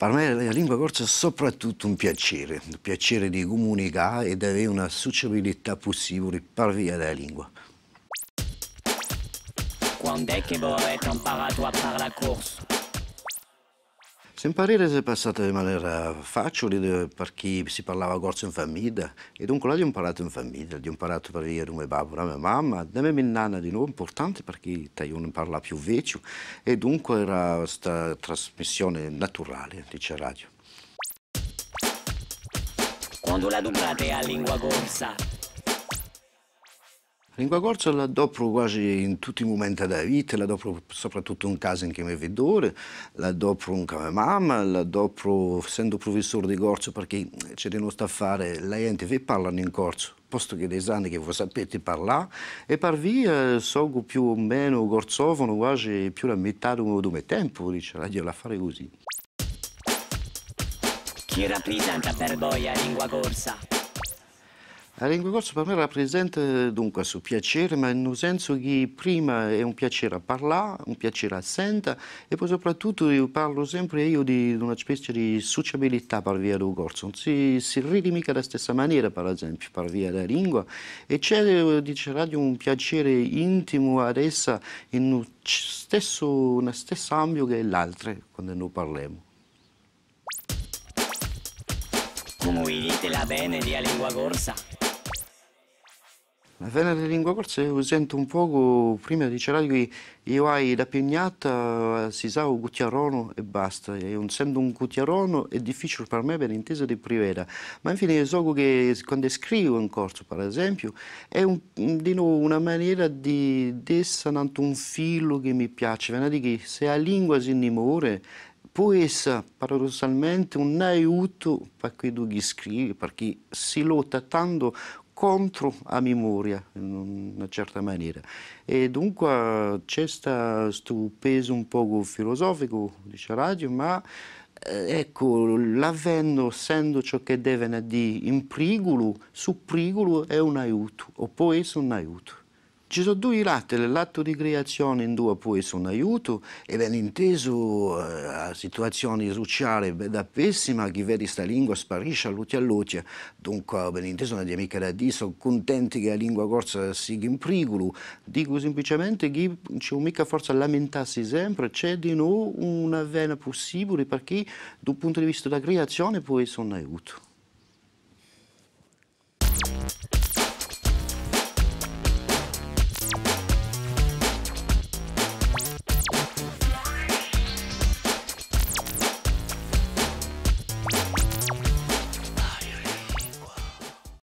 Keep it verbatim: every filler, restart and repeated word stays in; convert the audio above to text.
Per mè a lingua corsa hè soprattuttu un piacè, un piacè di cumunicà è d'avè una suciabilità pussibule per via di a lingua. Quand'hè chì vo avete amparatu à parlà corsu? Sta imparera s'hè passata di manera faciule, eh, perchè si parlava corsu in famidda, è dunque l'aghju imparatu in famidda, l'aghju imparatu per via di u me babbu, di a me mamma, di a me minnanna dinò, impurtante perchè t'aghju un parlà più vechju, è dunque era sta trasmissione naturale, diceraghju. Quandu l'aduprate a lingua corsa? A lingua corsa l'adopru guasi in tutti i mumenti di a vita, l'adopru soprattuttu in casa incù i me fiddoli, l'adopru incù a me mamma, l'adopru essendu prufissore di corsu, perchè ci hè dinò st'affare, a ghjente vi parlanu in corsu, postu chì li sani chì vo sapete parlà, è per via socu più o menu corsofonu guasi più di a mità di u, di u me tempu, diceraghju, l'affare cusì. Chì raprisenta per voi a lingua corsa? A lingua corsa per mè raprisenta, dunque, stu piacè, ma in u sensu chì prima hè un piacè à parlà, un piacè à senta, è po soprattuttu eiu parlu sempre eiu di, d'una spezia di suciabilità per via di u corsu. Ùn si, si ridi micca di a stessa manera, per esempiu, per via di a lingua, è ci hè, eh, diceraghju, un piacè intimu ad essa in u stessu, in u stessu ambiu chè l'altre, quandu no parlemu. Cumu vidite l'avvene di a lingua corsa? L'avvene di a lingua corsa, eiu sentu un pocu, prima diceraghju chì eiu aghju da pignata, si sà, u cuchjaronu è basta. È ùn sendu un cuchjaronu, hè difficiule per mè, ben intesu, di priveda. Ma infine, eiu socu chì quandu scrivu in corsu, per esempiu, hè un, dinò una manera di, d'essa nantu à un filu chì mi piace. Vene à dì chì s'è a lingua si ni more, pò essa, paradossalmente, un aiutu per quiddu chì scrive, perchè si lotta tandu contru à a memoria, in una certa manera. È dunque ci hè sta, stu pesu un pocu filusoficu, diceraghju, ma, eh, eccu, l'avvene, essendu ciò chì vene à dì in priculu, stu priculu hè un aiutu, o pò essa un aiutu. Ci sò dui lati, l'attu di criazione induva pò essa un aiutu, è ben intesu, eh, a situazione suciale hè bedda pessima, chì vedi sta lingua sparisce à l'ochji à l'ochji. Dunque, ben intesu, ùn aghju micca da dì, sò cuntenti chì a lingua corsa sighi in priculu. Dicu simpliciamente chì ùn ci hè micca forza à lamentassi sempre, ci hè dinò una vena pussibule, perchè, da un puntu di vista di a criazione, pò essa un aiutu.